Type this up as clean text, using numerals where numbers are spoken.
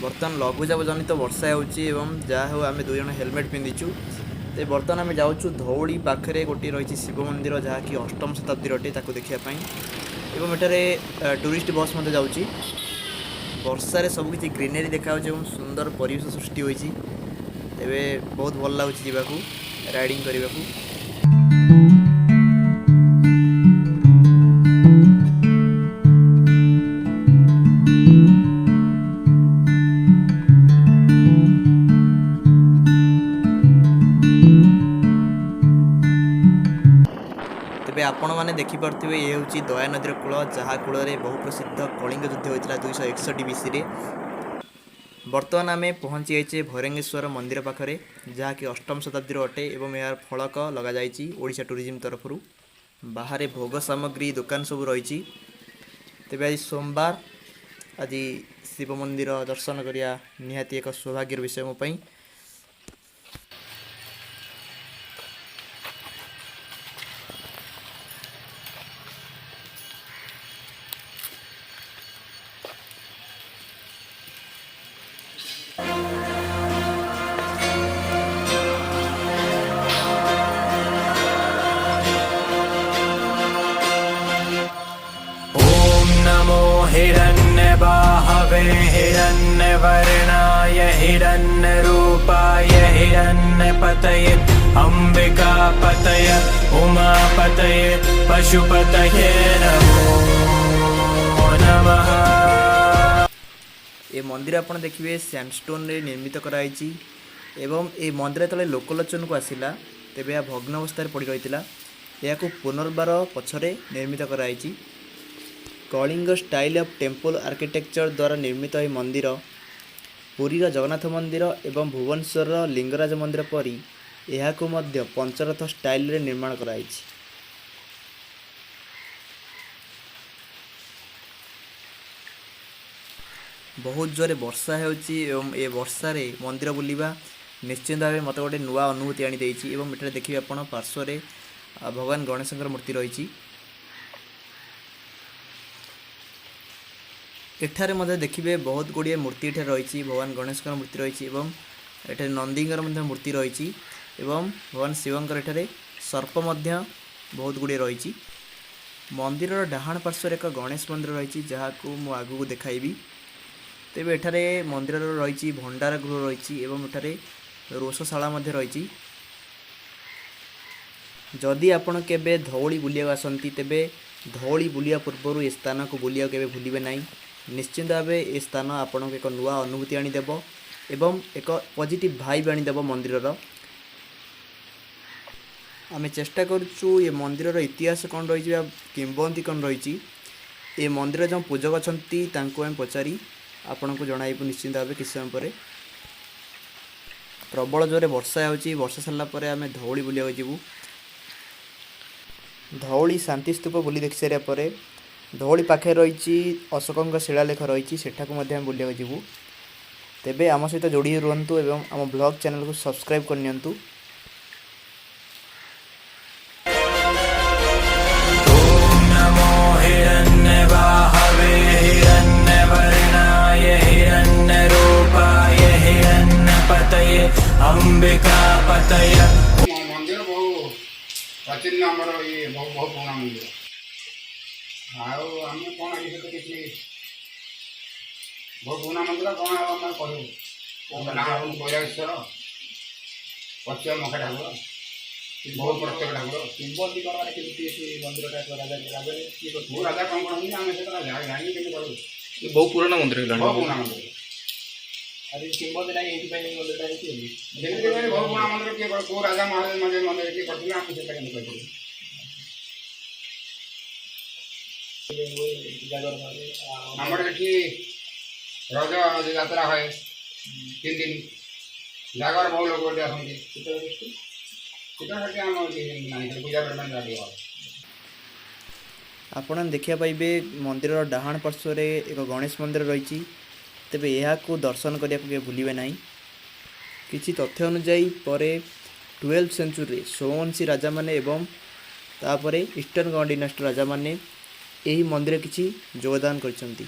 ବର୍ତ୍ତମାନ ଲଘୁଚାପ ଜନିତ ବର୍ଷା ହେଉଛି ଏବଂ ଯାହା ହେଉ ଆମେ ଦୁଇ ଜଣ ହେଲମେଟ୍ ପିନ୍ଧିଛୁ। ତ ବର୍ତ୍ତମାନ ଆମେ ଯାଉଛୁ ଧଉଳି ପାଖରେ ଗୋଟିଏ ରହିଛି ଶିବ ମନ୍ଦିର, ଯାହାକି ଅଷ୍ଟମ ଶତାବ୍ଦୀର ଅଟେ, ତାକୁ ଦେଖିବା ପାଇଁ। ଏବଂ ଏଠାରେ ଟୁରିଷ୍ଟ ବସ୍ ମଧ୍ୟ ଯାଉଛି। ବର୍ଷାରେ ସବୁକିଛି ଗ୍ରିନେରୀ ଦେଖାଯାଉଛି ଏବଂ ସୁନ୍ଦର ପରିବେଶ ସୃଷ୍ଟି ହୋଇଛି। ତେବେ ବହୁତ ଭଲ ଲାଗୁଛି ଯିବାକୁ, ରାଇଡ଼ିଂ କରିବାକୁ। ତେବେ ଆପଣମାନେ ଦେଖିପାରୁଥିବେ, ଏ ହେଉଛି ଦୟା ନଦୀର କୂଳ, ଯାହା କୂଳରେ ବହୁ ପ୍ରସିଦ୍ଧ କଳିଙ୍ଗ ଯୁଦ୍ଧ ହୋଇଥିଲା 261 ବିସିରେ। ବର୍ତ୍ତମାନ ଆମେ ପହଞ୍ଚି ଯାଇଛେ ଭୈରଙ୍ଗେଶ୍ୱର ମନ୍ଦିର ପାଖରେ, ଯାହାକି ଅଷ୍ଟମ ଶତାବ୍ଦୀର ଅଟେ ଏବଂ ଏହାର ଫଳକ ଲଗାଯାଇଛି ଓଡ଼ିଶା ଟୁରିଜିମ୍ ତରଫରୁ। ବାହାରେ ଭୋଗ ସାମଗ୍ରୀ ଦୋକାନ ସବୁ ରହିଛି। ତେବେ ଆଜି ସୋମବାର, ଆଜି ଶିବ ମନ୍ଦିର ଦର୍ଶନ କରିବା ନିହାତି ଏକ ସୌଭାଗ୍ୟର ବିଷୟ ମୋ ପାଇଁ। ॐ नमो हिरण्यबाहवे हिरण्यवर्णाय हिरण्यरूपाय हिरण्यपतये अम्बिकापतय उमापतये पशुपतये नमो नमः। ଏ ମନ୍ଦିର ଆପଣ ଦେଖିବେ ସ୍ୟାଣ୍ଡଷ୍ଟୋନ୍ରେ ନିର୍ମିତ କରାଯାଇଛି ଏବଂ ଏ ମନ୍ଦିର ଯେତେବେଳେ ଲୋକଲୋଚନକୁ ଆସିଲା, ତେବେ ଏହା ଭଗ୍ନ ଅବସ୍ଥାରେ ପଡ଼ି ରହିଥିଲା। ଏହାକୁ ପୁନର୍ବାର ପଛରେ ନିର୍ମିତ କରାଯାଇଛି। Kalinga style of temple architecture ଦ୍ୱାରା ନିର୍ମିତ ଏହି ମନ୍ଦିର ପୁରୀର ଜଗନ୍ନାଥ ମନ୍ଦିର ଏବଂ ଭୁବନେଶ୍ୱରର ଲିଙ୍ଗରାଜ ମନ୍ଦିର ପରି ଏହାକୁ ମଧ୍ୟ ପଞ୍ଚରଥ ଷ୍ଟାଇଲରେ ନିର୍ମାଣ କରାଯାଇଛି। ବହୁତ ଜୋରେ ବର୍ଷା ହେଉଛି ଏବଂ ଏ ବର୍ଷାରେ ମନ୍ଦିର ବୁଲିବା ନିଶ୍ଚିନ୍ତ ଭାବେ ମୋତେ ଗୋଟେ ନୂଆ ଅନୁଭୂତି ଆଣିଦେଇଛି। ଏବଂ ଏଠାରେ ଦେଖିବେ ଆପଣ, ପାର୍ଶ୍ୱରେ ଭଗବାନ ଗଣେଶଙ୍କର ମୂର୍ତ୍ତି ରହିଛି। ଏଠାରେ ମଧ୍ୟ ଦେଖିବେ, ବହୁତ ଗୁଡ଼ିଏ ମୂର୍ତ୍ତି ଏଠାରେ ରହିଛି। ଭଗବାନ ଗଣେଶଙ୍କର ମୂର୍ତ୍ତି ରହିଛି ଏବଂ ଏଠାରେ ନନ୍ଦୀଙ୍କର ମଧ୍ୟ ମୂର୍ତ୍ତି ରହିଛି ଏବଂ ଭଗବାନ ଶିବଙ୍କର ଏଠାରେ ସର୍ପ ମଧ୍ୟ ବହୁତ ଗୁଡ଼ିଏ ରହିଛି। ମନ୍ଦିରର ଡାହାଣ ପାର୍ଶ୍ୱରେ ଏକ ଗଣେଶ ମନ୍ଦିର ରହିଛି, ଯାହାକୁ ମୁଁ ଆଗକୁ ଦେଖାଇବି। ତେବେ ଏଠାରେ ମନ୍ଦିରର ରହିଛି ଭଣ୍ଡାର ଗୃହ ରହିଛି ଏବଂ ଏଠାରେ ରୋଷଶାଳା ମଧ୍ୟ ରହିଛି। ଯଦି ଆପଣ କେବେ ଧଉଳି ବୁଲିବାକୁ ଆସନ୍ତି, ତେବେ ଧଉଳି ବୁଲିବା ପୂର୍ବରୁ ଏ ସ୍ଥାନକୁ ବୁଲିବାକୁ କେବେ ଭୁଲିବେ ନାହିଁ। ନିଶ୍ଚିନ୍ତ ଭାବେ ଏ ସ୍ଥାନ ଆପଣଙ୍କୁ ଏକ ନୂଆ ଅନୁଭୂତି ଆଣିଦେବ ଏବଂ ଏକ ପଜିଟିଭ୍ ଭାଇବ୍ ଆଣିଦେବ ମନ୍ଦିରର। ଆମେ ଚେଷ୍ଟା କରୁଛୁ ଏ ମନ୍ଦିରର ଇତିହାସ କ'ଣ ରହିଛି ବା କିମ୍ବଦନ୍ତୀ କ'ଣ ରହିଛି, ଏ ମନ୍ଦିର ଯେଉଁ ପୂଜକ ଅଛନ୍ତି ତାଙ୍କୁ ଆମେ ପଚାରି ଆପଣଙ୍କୁ ଜଣାଇବୁ ନିଶ୍ଚିନ୍ତ ଭାବେ କିଛି ସମୟ ପରେ। ପ୍ରବଳ ଜୋରରେ ବର୍ଷା ହେଉଛି। ବର୍ଷା ସରିଲା ପରେ ଆମେ ଧଉଳି ବୁଲିବାକୁ ଯିବୁ। ଧଉଳି ଶାନ୍ତିସ୍ତୂପ ବୁଲି ଦେଖି ସାରିବା ପରେ ଧଉଳି ପାଖରେ ରହିଛି ଅଶୋକଙ୍କ ଶିଳାଲେଖ ରହିଛି, ସେଠାକୁ ମଧ୍ୟ ଆମେ ବୁଲିବାକୁ ଯିବୁ। ତେବେ ଆମ ସହିତ ଯୋଡ଼ି ହୋଇ ରୁହନ୍ତୁ ଏବଂ ଆମ ବ୍ଲଗ୍ ଚ୍ୟାନେଲକୁ ସବସ୍କ୍ରାଇବ୍ କରିନିଅନ୍ତୁ। ॐ नमो हिरण्यबाहवे हिरण्यवर्णाय हिरण्यरूपाय हिरण्यपतये अम्बिकापतय ମନ୍ଦିର ବହୁ ପ୍ରାଚୀନ, ଆମର ଇଏ ବହୁ ବହୁ ପୁରୁଣା ମନ୍ଦିର। ଆଉ ଆମେ କ'ଣ ଏ ବିଷୟରେ କିଛି, ବହୁ ପୁରୁଣା ମନ୍ଦିର, କ'ଣ ଆଉ ଆମେ କହିବୁ? ନାଁ ହେଉଛି ବୈରାଗେଶ୍ୱର ପଶ୍ଚିମ ମୁଖ ଠାକୁର, ବହୁ ପ୍ରତ୍ୟେକ ଠାକୁର। କିମ୍ବଦନ୍ତୀ କ'ଣ, ମାନେ କେମିତି ଏଠି ମନ୍ଦିରଟା କରାଯାଏ, ରାଜା କିଏ କରିଥିଲେ? ବହୁ ରାଜା କ'ଣ କରନ୍ତି, ଆମେ ସେ କଥା ଜାଣିକି କେମିତି କହିବୁ? ବହୁ ପୁରୁଣା ମନ୍ଦିର ହେଲାଣି। ବହୁ ପୁରୁଣା ମନ୍ଦିର। ଆଉ କିଛି କିମ୍ବଦନ୍ତୀ ନାହିଁ ଏଇଥିପାଇଁ ମନ୍ଦିରଟା ହେଇଛି ବୋଲି? ଯେମିତି କେଜାଣି, ବହୁ ପୁରୁଣା ମନ୍ଦିର, କିଏ କେଉଁ ରାଜା ମହାରାଜ ମନ୍ଦିର ମନ୍ଦିର କିଏ କରିଥିଲେ, ଆମେ ସେଟା କେମିତି କହିପାରିବୁ? ହୁଏ ଜାଗର ହୁଏ ଆଉ ଆମର ଏଠି ରଜ ଯାତ୍ରା ହୁଏ 3 ଦିନ, ଜାଗର, ବହୁ ଲୋକ ଏଠି ଆସନ୍ତି। ଶୀତଳ ଷଷ୍ଠୀ? ଶୀତଳ ଷଷ୍ଠୀ ଆମ ଏଠି ନାହିଁ, ଖାଲି ପୂଜା ପର୍ବାଣି ଯାହା ଟିକେ ହୁଏ। ଆପଣ ଦେଖିବା ପାଇବେ, ମନ୍ଦିରର ଡାହାଣ ପାର୍ଶ୍ୱରେ ଏକ ଗଣେଶ ମନ୍ଦିର ରହିଛି। ତେବେ ଏହାକୁ ଦର୍ଶନ କରିବାକୁ କେବେ ଭୁଲିବେ ନାହିଁ। କିଛି ତଥ୍ୟ ଅନୁଯାୟୀ, ପରେ 12 ସେଞ୍ଚୁରୀରେ ସୋମବଂଶୀ ରାଜାମାନେ ଏବଂ ତାପରେ ଇଷ୍ଟର୍ଣ୍ଣ ଗଙ୍ଗ ଡିନାଷ୍ଟି ରାଜାମାନେ ଏହି ମନ୍ଦିର କିଛି ଯୋଗଦାନ କରିଛନ୍ତି।